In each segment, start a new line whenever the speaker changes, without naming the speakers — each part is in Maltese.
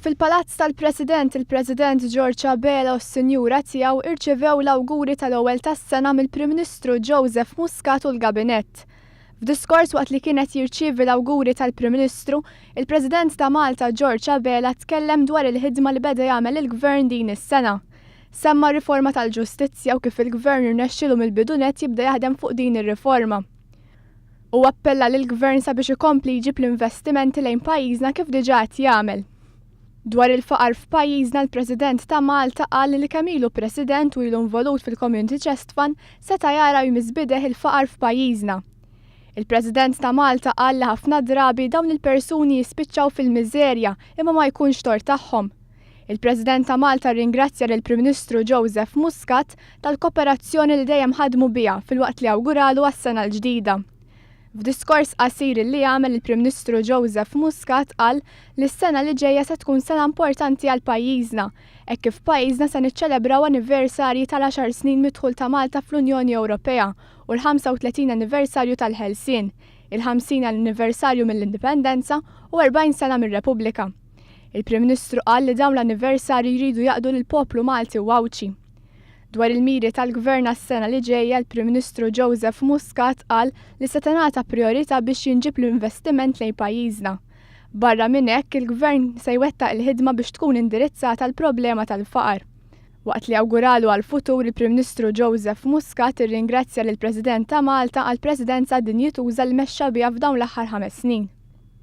Fil-Palazz tal-President, il-President George Abela u s-Sinjura tiegħu irċevew l-awguri tal-ewwel tas-sena mill-Prim Ministru Joseph Muscat u l-Gabinett. F'diskors waqt li kien qed jirċievi l-awguri tal-Prim Ministru, il-President ta' Malta George Abela tkellem dwar il-ħidma li beda jagħmel il-Gvern din is-sena. Semma r-riforma tal-ġustizzja u kif il-Gvern irnexxielu mill-bidu nett jibda jaħdem fuq din ir-riforma. Huwa appella lill-Gvern sabiex ikompli jġib l-investimenti lejn pajjiżna kif diġà qed jagħmel. Dwar il-faqar f'pajjiżna l-President ta' Malta qal li kemm ilu President u ilu involut fil-Community Chest Fund seta' jara u jmiss b'idejh il-faqar f'pajjiżna. Il-President ta' Malta qal li ħafna drabi dawn il-persuni jispiċċaw fil-miżerja imma ma jkunx tort tagħhom. Il-President ta' Malta rringrazzja lill-Prim Ministru Joseph Muscat tal-koperazzjoni li dejjem ħadmu biha filwaqt li awguralu għas-sena l-ġdida. F'diskors qasir li għamel il-Prim Ministru Joseph Muscat qal li s-sena li ġejja se tkun sena importanti għal pajjiżna hekk kif pajjiżna se niċċelebraw anniversarji tal-għaxar snin mid-dħul ta' Malta fl-Unjoni Ewropea u l-35 anniversarju tal-Ħelsien, il-50 anniversarju mill-Indipendenza u 40 sena mir-Repubblika. Il-Prim Ministru qal li dawn l-anniversarji jridu jgħaqqdu lill-poplu Malti u Għawdxi. Dwar il-miri tal-Gvern għas-sena li ġejja, l-Prim Ministru Joseph Muscat qal li se tingħata prijorità biex jinġib l-investiment lejn pajjiżna. Barra minn hekk, il-Gvern se jwettaq il-ħidma biex tkun indirizzata l-problema tal-faqar. Waqt li awguralu għall-futur, il-Prim Ministru Joseph Muscat irringrazzja lill-President ta' Malta għall-Presidenza dinjituża li mexxa biha f'dawn l-aħħar ħames snin.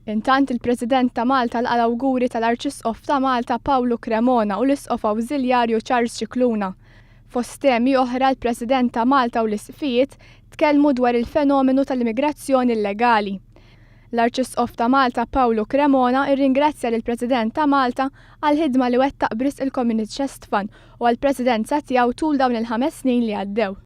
Intant, il-President ta' Malta laqa' l-awguri tal-Arċisqof ta' Malta Pawlu Cremona u l-Isqof Awżiljarju Charles Scicluna. Fost temi oħra, l-President ta' Malta u l-Isqfijiet tkellmu dwar il-fenomenu tal-immigrazzjoni illegali. L-Arċisqof ta' Malta Pawlu Cremona rringrazzja lill-President ta' Malta għall-ħidma li wettaq b'risq il-Community Chest Fund u għall-Presidenza tiegħu tul dawn il-ħames snin li għaddew.